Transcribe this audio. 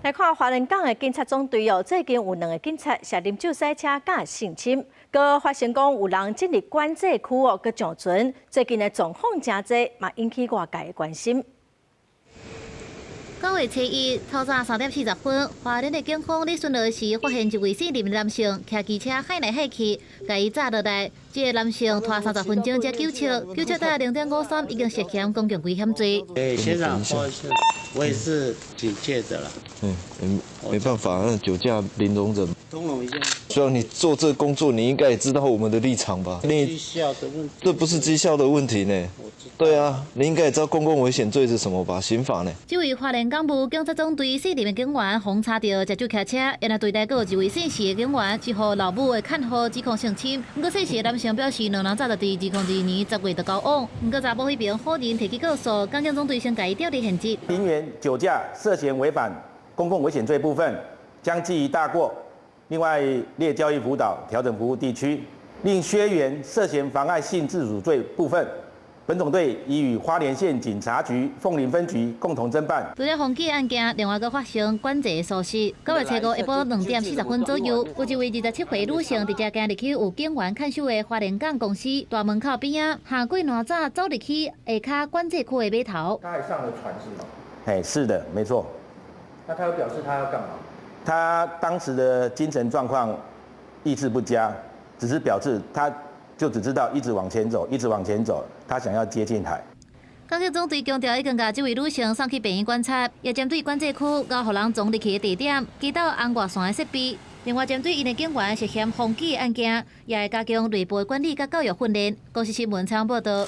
來看花蓮港的警察總隊哦，最近有兩个警察涉啉酒駛車佮性侵，閣發現講有人進入管制區哦，閣上船。最近的狀況誠濟，嘛引起外界的關心。9月初1，透早3點40分，花蓮的警方咧巡邏時，發現一位姓林的男性騎機車駛來駛去，共伊紮落來。這个男性拖30分鐘才救出，救出到0點53已經涉嫌公共危險罪。哎，學長，不好意思，我也是警戒的了。嗯，沒辦法，那酒駕零容忍。通融一下。雖然你做這個工作，你應該也知道我們的立場吧？績效的問題。這不是績效的問題呢。對啊，你應該也知道公共危險罪是什麼吧？刑法呢？這位花蓮港務警察總隊四名警員訪查著食酒騎車，原來對待閣有一位姓謝的警員是予老母的勸予指控性侵。毋過姓謝的男性表示，兩人早就佇2002年10月就交往。毋過查某彼邊否認提起告訴，港警總隊先共伊調離現職。林員酒駕涉嫌違反公共危險罪部分，將記一大過。另外列教育輔導調整服務地區，另薛員涉嫌妨礙性自主罪部分，本總隊已與花蓮縣警察局鳳林分局共同偵辦。除了馮記案件，另外閣發生管制疏失。9月初5下晡2點40分左右，有一位27歲女性佇遮行入去有警員看守的花蓮港公司大門口邊仔，下過爛早走入去下跤管制區的碼頭。他還上了船是嗎？哎，是的，沒錯。那他有表示他要幹嘛？他當時的精神狀況意志不佳，只是表示他就只知道一直往前走，一直往前走，他想要接近海。港警總隊強調已經共這位女性送去病院觀察，也針對管制區𠢕予人傱入去的地點，祈禱紅外線的設備。另外，針對𪜶的警員涉嫌風紀的案件，也會加強內部管理佮教育訓練。公視新聞採訪報導。